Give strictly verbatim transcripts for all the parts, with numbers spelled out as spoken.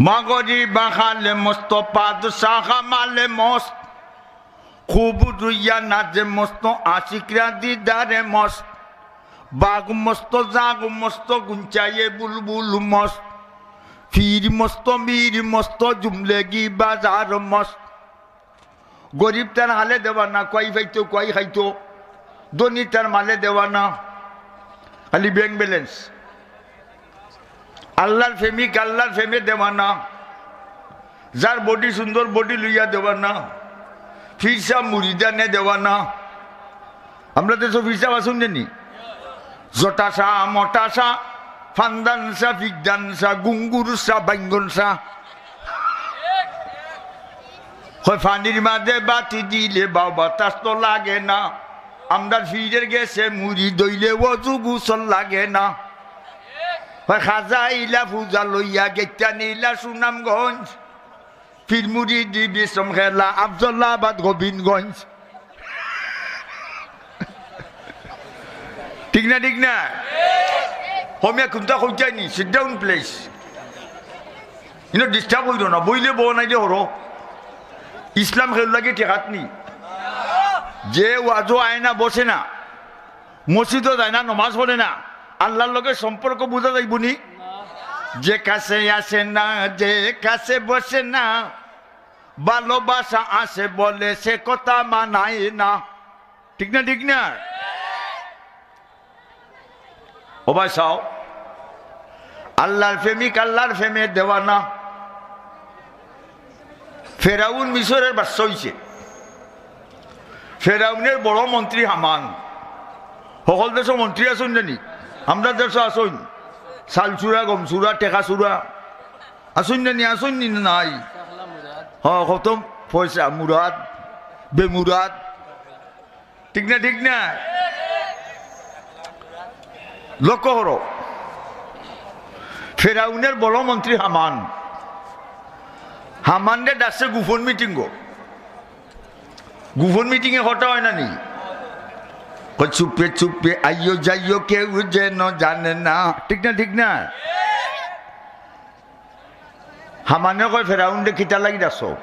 মাগরিবা খালে মস্ত, বাদশা হামালে মস্ত, খুব রুইয়া নাচে মস্ত, আশিকরা দিদারে মস্ত। বাঘ মস্ত, জাগ মস্ত, গুঞ্চায়ে বুলবুল মস্ত, পীর মস্ত, মীর মস্ত, জুমলেগি বাজার মস্ত। গরিব তার হালে দেওয়ানা, কুয়াই পাইতো, কুয়াই খাইতো। ধনী তার মালে দেওয়ানা, খালি ব্যাংক ব্যালেন্স। আল্লাহর প্রেমিক, আল্লাহর প্রেমে দেওয়ানা। যার বডি সুন্দর, বডি লইয়া দেওয়ানা। পীর সাব মুরিদানে দেওয়ানা। আমরা দেশো পীর সাব আছইন নি? জটা সা, মটা সা, ফান্দান সা, ফিকদান সা, গুঙ্গুর সা, বাইঙ্গন সা। কয় পানির মাঝে বাতি দিলে বাউ বাতাস তো লাগে না। আমরার পীরের গেছে মুড়ি দইলে অজু গোসল লাগে না। কয় খাজা ইলা পূজা লইয়া গেইতা নিলা সুনামগঞ্জ। পীর মুরিদি বিষম খেলা আফজলাবাদ গোবিন্দগঞ্জ। ঠিক না, ঠিক না? হমিয়া কুন্তা কইতায় নি? Sit down, please. ইনো disturb অইরো না, বইলে বও, নাইলে হরো। ইসলাম কেউর লাগি ঠেকাত নি। যে ওয়াজো আয় না, বসে না, মসজিদো যায় না, নমাজ পড়ে না, আল্লাহর লগে সম্পর্ক বুঝা যাইবো নি? যে কাছে আসে না, যে কাছে বসে না, ভালোবাসা আছে বলে সে কথা মানায় না। ঠিক না, ঠিক না? ও ভাই চাও, আল্লাহর প্রেমিক, আল্লাহর প্রেমে দেওয়ানা। ফেরাউন মিশরের বাদশা অইছে। ফেরাউনের বড় মন্ত্রী হামান। হকল দেশো মন্ত্রী আছইন না নি? আমরার দেশো আছইন। চাল চুরা, গম চুরা, টেকা চুরা। আছইন না নি? আছইন নি না নাই? হ, কত পয়সা, মুরাদ, বেমুরাদ। ঠিক না, ঠিক না? লক্ষ্য করো, ফেরাউনের বড় মন্ত্রী হামান, হামানরে ডাকছে গোপন মিটিংও। গোপন মিটিংয়ে কথা হয় না নি? কয়, "চুপে চুপে আইও যাইও, কেউ যেন জানে না।" ঠিক না, ঠিক না? হামানে কয়, "ফেরাউনরে কিতা লাগি ডাকছো?"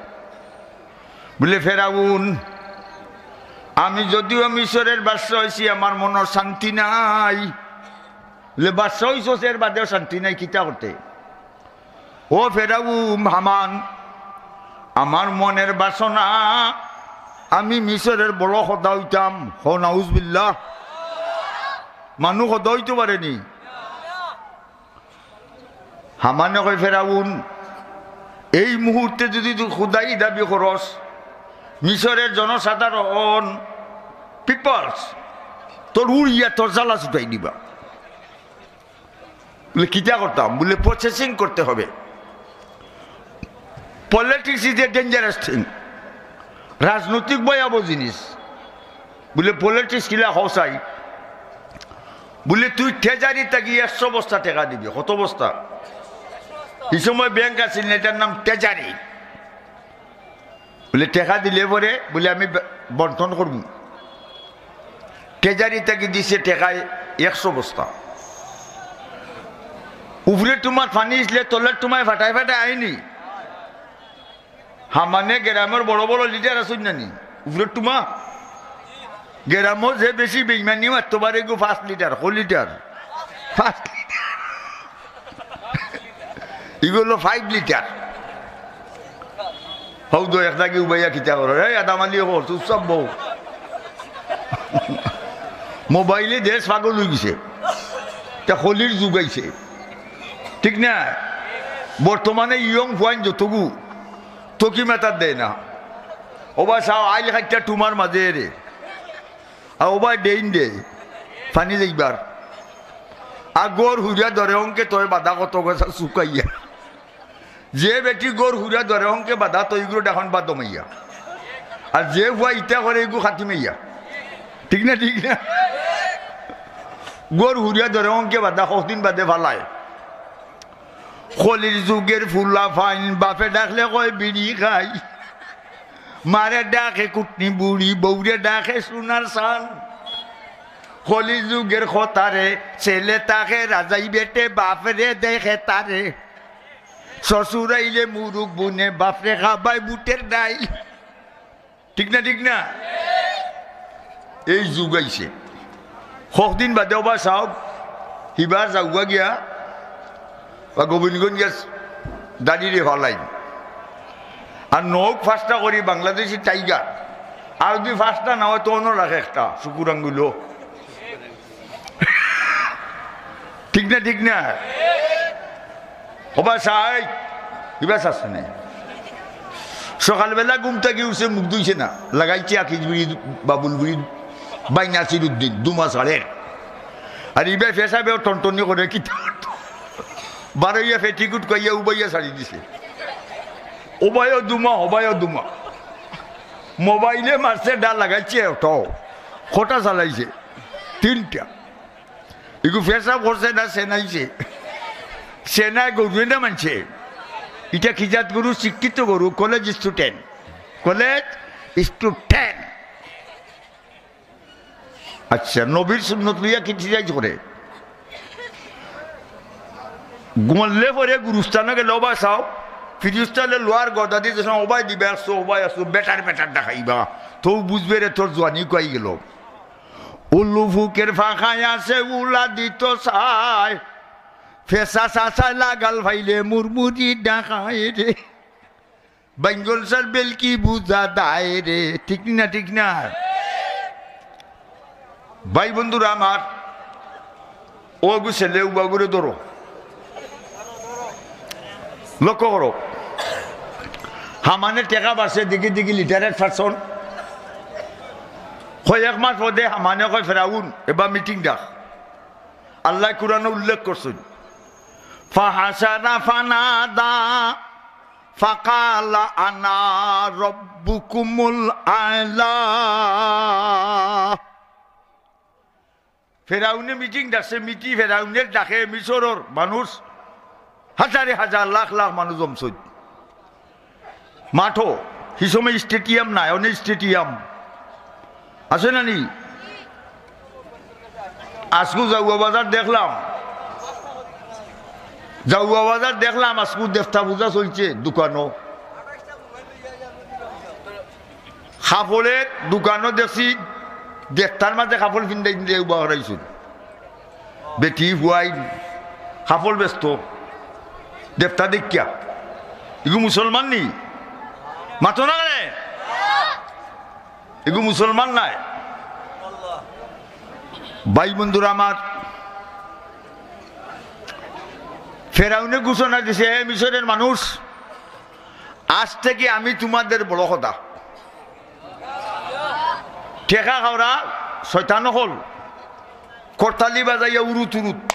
বুলে, "ফেরাউন, আমি যদিও মিশরের বাদশা অইছি, আমার মনর শান্তি নাই।" বুলে, "বাদশা অইছস, এর বাদেও শান্তি নাই, কিতা করতে?" "ও ফেরাউন, হামান, আমার মনের বাসনা, আমি মিশরের বড় খোদা অইতাম।" হ নাউজুবিল্লাহ। মানু খোদা অইতো পারে নি? হামানে কয়, "ফেরাউন, এই মুহূর্তে যুদি তুই খুদাই দাবি করস, মিশরের জনসাধারণ, peoples, তোর উড়িয়া তোর জ্বালা ছুটাই দিবা।" বুলে, "কিতা করতাম?" বুলে, "Processing করতে হবে। Politics is a dangerous thing।" রাজনৈতিক ভয়াবহ জিনিস। বুলে, "Politics কিলা কও চাই?" বুলে, "তুই treasury থাকি একশো বস্তা টেকা দিবি।" কত বস্তা? ই সময় ব্যাংক আছিল না, ইটার নাম treasury। বুলে, "টেকা দিলে পরে," বুলে, "আমি ব-, বন্টন করমু।" Treasury থাকি দিছে টেকা একশো বস্তা। উপরে টুমাত পানি ইছলে তলের টুমায় ফাটায় ফাটায় আইনি। হামানে গেরামর বড় বড় leader আছইন না নি? উপরে টুমা। গেরামো যে বেশি বেইমানি মারতো পারে গো পাঁচ লিটার, কয় লিটার? পাঁচ লিটার। ইগু অইলো five লিটার। হউ দো এক দাগি উবাইয়া কিতা করো? এই আদাম আলী অকল, চুপচাপ বও। মোবাইলে দেশ পাগল অইগেছে। তা কলির যুগ আইছে। ঠিক না? বর্তমানে young পুয়াইন যতগু, তকি মাতাত দেয় না। ওবা চাও, আইল খাইট্টা টুমার মাঝে রে। আর ওবা ডেইন দে, পানি যাইবার। আর গর হুরিয়া ধরে অঙ্কে তয় বাধা কত গেছা শুকাইয়া। যে বেটি গর হুরিয়া ধরে অঙ্কে বাধা তয় ইগুলো ডাখন বাদ দমাইয়া। আর যে পুয়া ইতা করে ইগু খাতি মাইয়া। ঠিক না, ঠিক না? গর হুরিয়া ধরে অঙ্কে বাধা কতদিন বাদে ফালায়। কলির যুগের ফুলা ফাইন, বাপে ডাকলে কয় বিড়ি খাই। মারে ডাকে কুটনি বুড়ি, বউরে ডাকে সোনার সান। কলির যুগের খতারে, ছেলে তাকে রাজাই বেটে, বাপরে দেখে তারে। শ্বশুর আইলে মুরুগ বুনে, বাপরে খাবায় বুটের ডাইল। ঠিক না, ঠিক না? এই যুগ আইছে। কতদিন বাদে ওবা সাব হিবার যাওগা গিয়া বা গোবিন্দগঞ্জ গিয়া দাড়িরে ফালাই। আর নৌক ফাঁসটা করি বাংলাদেশি টাইগার। আর যদি ফাঁসটা না হয়, তো অন্য রাখে একটা শুকুর আঙ্গুলো। ঠিক না, ঠিক না? ওবা সাই, ইবা চাচ্ছে না। সকালবেলা ঘুম থাকি উঠছে, মুখ ধুইছে না, লাগাইছে আকিজ বিড়ি, বাবুল বিড়ি, বাইনাসির উদ্দিন, দুমা সারের। আর ইবা পেশাবেও টনটনি করে কিতা। বারইয়া পেটিকুট কইয়া উবাইয়া ছাড়ি দিছে। ওবায়ও দুমা, হবায়ও দুমা। মোবাইলে মারছে, ডা লাগাইছে অটো। খটা চালাইছে। তিনটা। ইগু পেশাব করছে না সেনাইছে? সেনায় গরুয়ে না মানছে। ইটা কি জাত গরু? শিক্ষিত গরু, কলেজ স্টুডেন্ট। College student. আচ্ছা, নবীর সুন্নত লইয়া ক্রিটিসাইজ করে। গুমল্লে পরে গুরুস্থানে গেলে ওবা চাও, ফিরিস্তালে লোয়ার গদা দিয়ে যেসব ওবায় দিবে আসছো, ওবায় আসছো, বেটার বেটার দেখাইবা। তো বুঝবে রে, তোর জোয়ানি কই গেল। উল্লু ফুকের ফাঁকায় আছে উলা দিত চায়, ফেসা চাচায় লাগাল ফাইলে মুরমুরি ডাকায় রে। বেঙ্গল স্যার বেলকি বুঝা দায় রে। ঠিক না, ঠিক না? ভাই বন্ধুরা আমার, ও গু ছেলে উবাগুরে ধরো, লক্ষ্য করো। হামানে টেকা বাড়ছে, দিকে দিকে লিটারেট পারছন। কয় এক মাস পদে হামানে কয়, "ফেরাউন, এবার মিটিং ডাক।" আল্লাহ কোরআনে উল্লেখ করছইন, "ফাহাশারা ফানাদা ফাকালা আনা রব্বুকুমুল আলা।" ফেরাউনে মিটিং ডাকছে, মিটি ফেরাউনের ডাকে মিশরর মানুষ হাজারে হাজার, লাখ লাখ মানুষ জমছইন। মাঠো, হি সময় স্টেডিয়াম নাই, অনেক স্টেডিয়াম আছে না নি? আজকু জাউয়া বাজার দেখলাম, জাউয়া বাজার দেখলাম, আজকু দেবতা পূজা চলছে দোকানো। কাপড়ের দোকানো দেখছি, দেবতার মাঝে কাপড় ফিন্দাই ফিন্দাই উবা করাইছইন। বেটি হুয়াই কাপড় বেচতো, দেবতা দেখিয়া। ইগু মুসলমান নি? মাতো না কেনে? ইগু মুসলমান নায়। ভাই বন্ধুরা আমার, ফেরাউনে ঘোষণা দিছে, "হে মিশরের মানুষ, আজ থেকে আমি তোমাদের বড় খোদা।" টেকা খাওরা শয়তান অকল করতালি বাজাইয়া উরুত উরুত।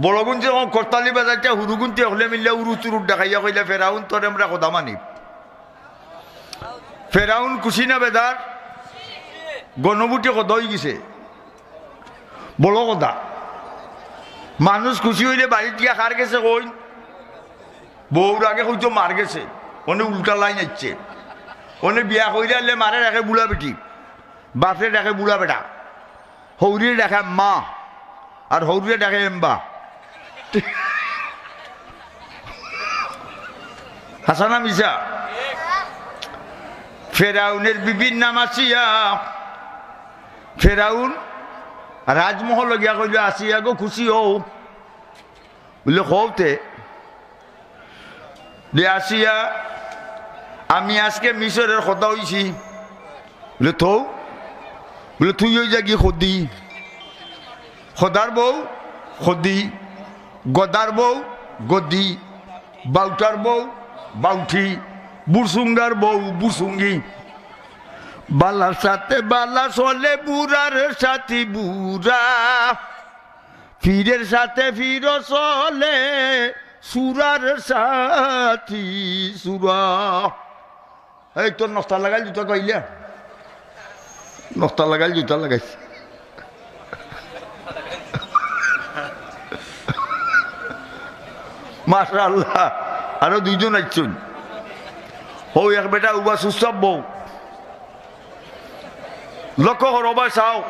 বড়গুন যে করতালি বাজাইতে হুরুগুনতে হকলে মিললে উরুত উরুত ডাকাইয়া কইলা, "ফেরাউন, তোরে আমরা খোদা মানি।" ফেরাউন খুশি না বেজার? গণভোটে খোদা অইগেছে। বড় খোদা। মানুষ খুশি অইলে বাড়িত গিয়া কার গেছে কইন? বউর আগে কইতো মার গেছে। অনে উল্টা লাইন আইছে। অনে বিয়া কইরা আইলে মারে ডাকে বুড়া বেটি, বাপরে ডাকে বুড়া বেটা, হউরিরে ডাকে মা, আর হউরিরে ডাকে এম্বা। হাছা না মিছা? ফেরাউনের বিবির নাম আসিয়া। ফেরাউন রাজমহল গিয়া কইল, "আসিয়া গো, খুশি হও।" বলে, "কওতে।" দে আসিয়া, "আমি আজকে মিশরের খোদা অইছি।" বলে, "থৌ।" বলে, "তুই অই যাগি খোদি।" খোদার বউ খোদি, গদার বউ গদি, বাউটার বউ বাউটি, বুরসুঙ্গার বউ বুরসুঙ্গি। বালার সাথে বালা চলে, বুড়ার সাথে বুড়া, পীরের সাথে পীরও চলে, সুরার সাথে সুরা। এই তোর নকটা লাগাইল জুতা কইলে? নকটা লাগাইল জুতা লাগাইছে। মাশাআল্লাহ, আরো দুইজন আইছইন। হউ এক বেটা উবা সুসাব বউ। লক্ষ্য করো ভাই, চাও।